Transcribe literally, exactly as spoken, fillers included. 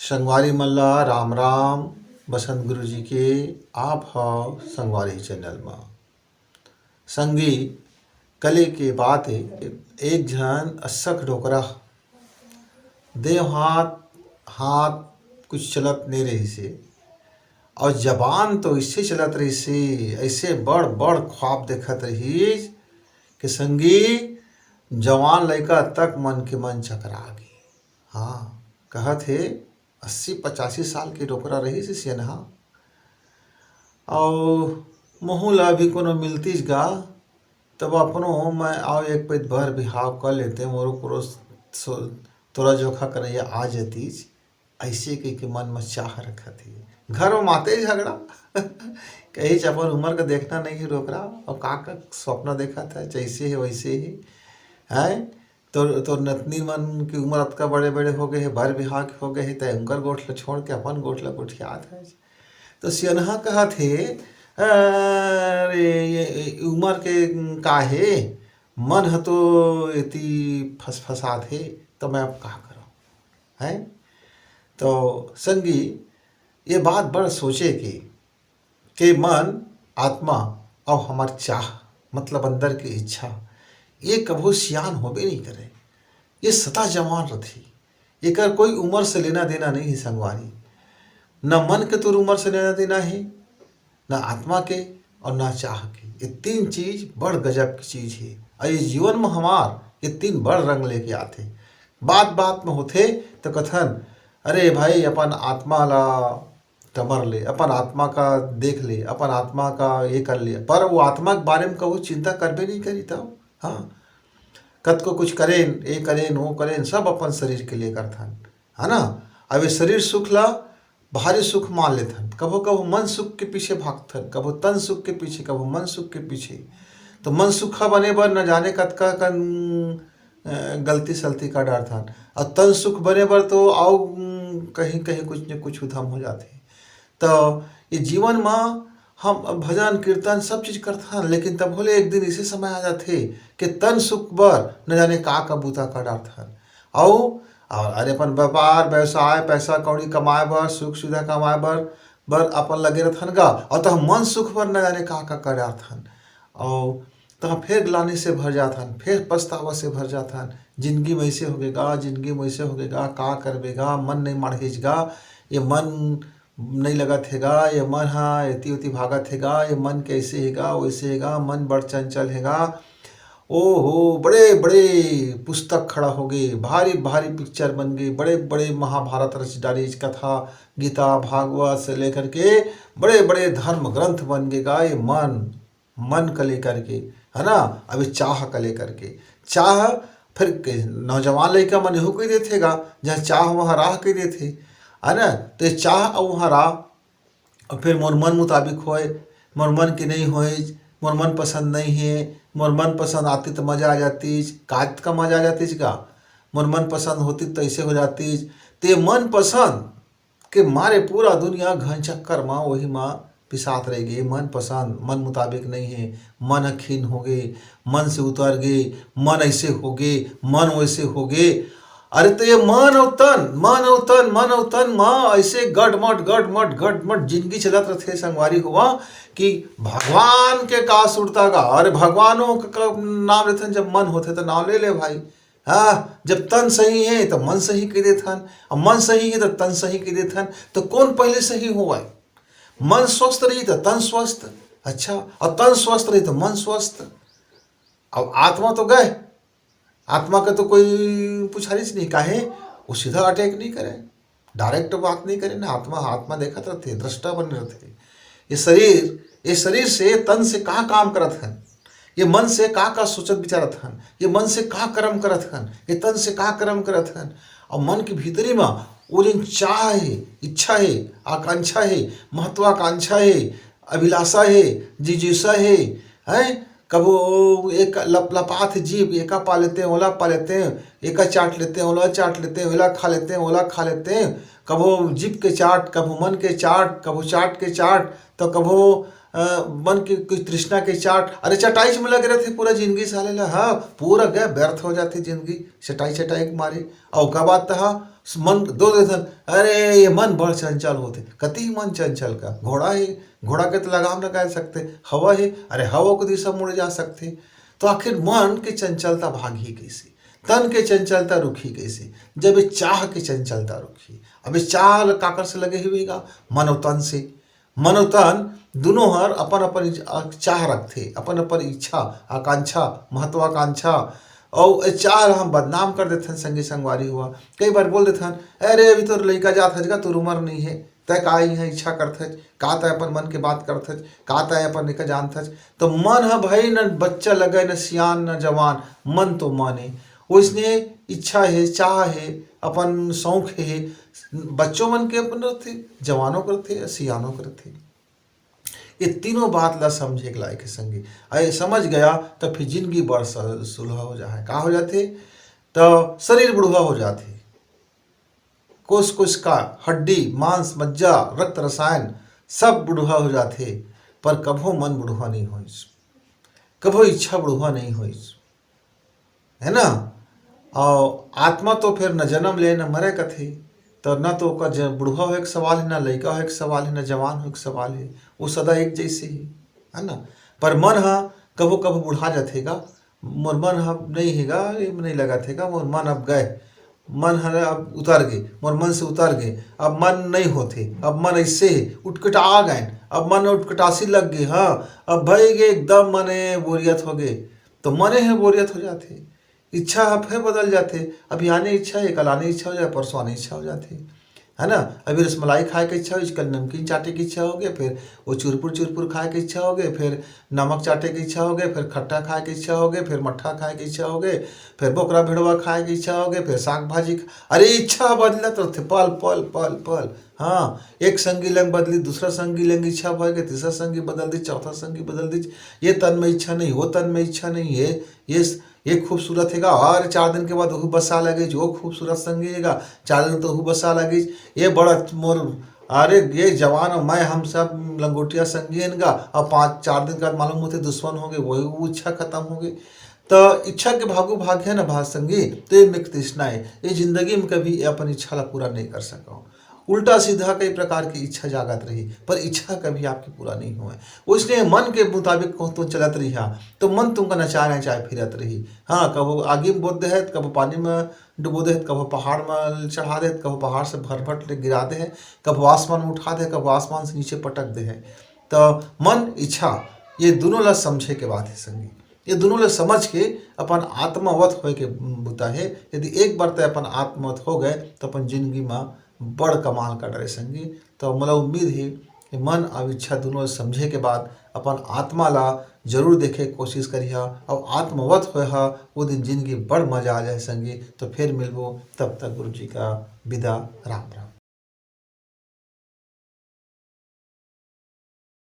संगवारी मन ला राम राम। बसंत गुरु जी के आप हव संगवारी चैनल म। संगी, कले के बात हे, एक झन अस्सक डोकरा, देव हाथ, हाथ कुछ चलत नइ रहिस हे, अउ जबान तो अइसे चलत रहिस हे, अइसे बड़ बड़ ख्वाब देखत रहिस कि संगी, जवान लइका तक मन के मन चकरा गे। हाँ, कहत हे, अस्सी पचासी साल के डोकरा रहिस हे सियनहा। अउ महूँ ला अभी कोनो मिलतिस गा, तब अपनो मैं अउ एक पइत बर बिहाव कर लेतेंव, मोरो कोनो सो-, तोरा जोखा करइया आ जतिस, अइसे कहिके मन म चाह रखत हे। घर म माते झगड़ा, कहिच अपन उमर के देखना नइ हे डोकरा, अउ का का सपना देखत हे, जइसे हे वइसे हे, हैं? तोर, तोर नतनी मन के उमर अतका बड़े-बड़े हो गे हे, बर बिहाव के हो गे हे, तैं उनकर गोठ ल छोड़ के अपन गोठ ल गोठियात हस। तो सियनहा कहत हे, "अरे, ये, ये उमर के का हे, मन ह तो एती फसफसात हे, तो मैं अब का करंव?" हैं? तो संगी, ये बात बड़ सोचे के, के मन, आत्मा अउ हमर चाह, मतलब अंदर के इच्छा, ये कभू सियान होबे नइ करे। ये सदा जवान रथे। एकर कोई उमर से लेना देना नइ हे संगवारी। न मन के तोर उमर से लेना देना हे, न आत्मा के अउ न चाह के। ये तीन चीज बड़ गजब के चीज हे। अउ ये जीवन म हमार ये तीन बड़ रंग लेके आथे। बात बात म होथे त कथन, "अरे भाई, अपन आत्मा ला टमर ले, अपन आत्मा का देख ले, अपन आत्मा का ये कर ले।" पर वो आत्मा के बारे म कभू चिंता करबे नइ करी तब। हाँ, कतको कुछ करेन, ये करेन, वो करेन, सब अपन शरीर के लिए करथन, है ना? अब ये शरीर सुख ला भारी सुख मान लेथन, कभू कभू मन सुख के पीछे भागथन, कभू तन सुख के पीछे, कभू मन सुख के पीछे। तो मन सुखा बने बर न जाने कतका कन, अ, गलती सलती कर डारथन, अउ तन सुख बने बर तो अउ, उम, कहीं कहीं कुछ न कुछ उधम हो जाथे। तो ये जीवन म हम भजन कीर्तन सब चीज करथन, लेकिन तभो ले एक दिन अइसे समय आ जाथे कि तन सुख बर न जाने का का बूता कर डारथन। अउ, अउ अरे, अपन व्यापार व्यवसाय, पैसा कौड़ी कमाए बर, सुख सुविधा कमाए बर, बर अपन लगे रथन गा, अउ तहाँ मन सुख बर न जाने का का कर डारथन। अउ तहाँ फेर ग्लानि से भर जाथन, फेर पछतावा से भर जाथन। जिंदगी म अइसे होगे गा, जिंदगी म अइसे होगे गा, का करबे गा, मन नइ माढ़िस गा, ये मन नइ लगत हे गा, ये मन ह एती ओती भागत हे गा, ये मन के अइसे हे गा, वइसे हे गा, मन बड़ चंचल हे गा। ओहो, बड़े बड़े पुस्तक खड़ा होगे, भारी भारी पिक्चर बन गे, बड़े बड़े महाभारत रच डारिस, कथा, गीता, भागवत से लेकर के बड़े बड़े धर्म ग्रंथ बन गे गा, ये मन, मन का लेकर के, है ना? अभी चाह का लेकर के, चाह फिर के नौजवान लइका मन एहू कहि देथे गा, जहाँ चाह वहाँ राह कहि देथे, है ना? तो ये चाह अउ वहाँ राह, अउ फिर मोर मन मुताबिक होय, मोर मन के नइ होय, मोर मन पसंद नइ हे, मोर मन पसंद आतिस त मजा आ जातिस, का का मजा आ जातिस गा, मोर मन पसंद होतिस त अइसे हो जातिस। ते मन पसंद के मारे पूरा दुनिया घन चक्कर म, ओही म पिसात रह गे। मन पसंद, मन मुताबिक नइ हे, मन ह खिन्न हो गे, मन से उतर गे, मन अइसे हो गे, मन वइसे हो गे। अरे, तो ये मन अउ तन, मन अउ तन, मन अउ तन म अइसे गटमट, गटमट, गटमट जिंदगी चलत रथे संगवारी होवा, कि भगवान के का सुरता गा। अरे, भगवानो के का नाम लेथन, जब मन होथे त नाम ले ले भाई। हाँ, जब तन सही हे त मन सही कहि देथन, अउ मन सही हे त तन सही कहि देथन। त कोन पहले सही होवय? मन स्वस्थ रही त तन स्वस्थ, अच्छा, अउ तन स्वस्थ रही त मन स्वस्थ। अब आत्मा तो गय, आत्मा का तो कोई पुछारिच नहीं, काहे? वो सीधा अटैक नहीं करे, डायरेक्ट बात नहीं करे ना। आत्मा, आत्मा देखत रथे, दृष्टा बने रथे। ये शरीर, ये शरीर से, तन से का काम करत हन, ये मन से का का सोचत विचारत हन, ये मन से का कर्म करत हन, ये तन से का कर्म करत हन। अउ मन के भीतरी म वो जेन चाह हे, इच्छा हे, आकांक्षा हे, महत्वाकांक्षा हे, अभिलाषा हे, जिज्ञासा हे, हैं? कभू एक लपलपात हे जीभ, एका पा लेते हैं, ओला पा लेते हैं, एका चाट लेते हैं, ओला चाट लेते हैं, ओला खा लेते हैं, ओला खा लेते हैं। कभू जीभ के चाट, कभू मन के चाट, कभू चाट के चाट, तो कभू अ, मन के कुछ तृष्णा के चाट, अरे चटाई में लगे रहथे पूरा जिंदगी साले ला, हाँ, पूरा गए व्यर्थ हो जाथे जिंदगी चटाई चटाई के मारे। अउ का बात था, मन दो दे धन, अरे ये मन बड़ चंचल होथे। कति मन चंचल का, घोड़ा है, घोड़ा के तो लगाम लगा सकथे, हवा है, अरे हवा को दिशा मुड़े जा सकथे। तो आखिर मन के चंचलता भागही कैसे, तन के चंचलता रुकही कैसे, जब ये चाह के चंचलता रुकही? अब ये चाह ल काकर से लगे हुए गा? मन अउ तन से। मन अउ तन दुनों हर अपन अपन इच-, चाह रखथे, अपन अपन इच्छा, आकांक्षा, महत्वाकांक्षा। अउ ए चाह ल हम बदनाम कर देथन संगी संगवारी हुआ। कई बार बोल देथन, अरे अभी तोर लइका जात हजगा, तोर उम्र नहीं है, तय का इहाँ इच्छा करथच, का तय अपन मन के बात करथच, का तय अपन एका जानथच? तो मन ह भाई न बच्चा लगे, न सियान, न जवान, मन तो मन है। ओइसने इच्छा है, चाह है, अपन शौक है, बच्चों मन के अपन रथे, जवानों के रथे, सियानों के रथे। ये तीनों बात ला समझे के लायक है संगी। अउ ये समझ गया तो फिर जिंदगी बड़ स-, सुलह हो जाए। का हो जाथे? तो शरीर बुढ़वा हो जाथे, कोस कोस का हड्डी, मांस, मज्जा, रक्त रसायन सब बुढ़वा हो जाथे, पर कभो मन बुढ़वा नहीं होइस, कभो इच्छा बुढ़वा नहीं होइस, है ना? अउ आत्मा तो फिर न जन्म ले न मरे कथे, तो न तो ओकर ज-, बुढ़वा होए के सवाल है, न लइका होए के सवाल है, न जवान होए के सवाल है, वो सदा एक जैसे ही, है ना? पर मन ह कभो कभो बुढ़ा जाथे गा, मोर मन ह नहीं हे गा, ये नहीं लगत हे गा, मोर मन अब गए, मन ह अब उतर गे, मोर मन से उतर गे, अब मन नहीं होथे, अब मन ऐसे हे, उटकटा गए, अब मन उटकटासी लग गे, हाँ, अब भई गे एकदम मने बोरियत हो गे, तो मने हे बोरियत हो जाथे। इच्छा ह फेर बदल जाथे, अभी आने इच्छा हे, कल आने इच्छा हो जाए, परसों आने इच्छा हो जाथे, है ना? अभी रसमलाई खाए के इच्छा होइस, कल नमकीन चाटे के इच्छा हो गे, फिर वो चुरपुर चुरपुर खाए के इच्छा हो गे, फिर नमक चाटे के इच्छा हो गे, फिर खट्टा खाए के इच्छा हो गे, फिर मट्ठा खाए के इच्छा हो गे, फिर बोकरा भेड़वा खाए के इच्छा हो गे, फिर साग भाजी खा-, अरे इच्छा बदलत रहथे पल पल पल पल। हाँ, एक संगी लंग बदली, दूसरा संगी लंग इच्छा भर के, तीसरा संगी बदल दी, चौथा संगी बदल दी, ये तन में इच्छा नहीं, वो तन में इच्छा नहीं है, ये स-, ये खूबसूरत हेगा, और चार दिन के बाद वहू बसा लगे, जो खूबसूरत संगी हेगा, चार दिन तो वहू बसा लगे, ये बड़ा मोर, अरे ये जवान और मैं, हम सब लंगोटिया संगी हन गा, अब पाँच चार दिन के बाद मालूम होथे दुश्मन हो गे, वही वो इच्छा खत्म हो गे। तो इच्छा के भागू भाग है ना भाग संगी, तो ये मिक तृष्णा है, ये जिंदगी में कभी ये अपन इच्छा ला पूरा नहीं कर सको। उल्टा सीधा कई प्रकार की इच्छा जागत रही, पर इच्छा कभी आपकी पूरा नहीं होए। उसने मन के मुताबिक कहूँ तो चलत रही, हाँ, तो मन तुमका नचाए नचाए फिरत रही। हाँ, कभो आगी में बोत दे है, कभो पानी में डुबो दे है, कभो पहाड़ में चढ़ा दे है, कभो पहाड़ से भरभट ले गिरा दे है, कभो आसमान में उठा दे है, कभो आसमान से नीचे पटक दे है। तो मन इच्छा, ये दोनों ला समझे के बात है संगी। ये दोनों ला समझ के अपन आत्मावत होए के बुता है। यदि एक बार तय अपन आत्मावत हो गए, तो अपन जिंदगी में बड़ कमाल कर डरे संगी। तो मोला उम्मीद है कि मन अउ इच्छा दोनों समझे के बाद अपन आत्मा ला जरूर देखे के कोशिश करिहा, अउ आत्मवत होए हा, वो दिन जिंदगी बड़ मजा आ जाए संगी। तो फिर मिलबो, तब तक गुरु जी का विदा, राम राम।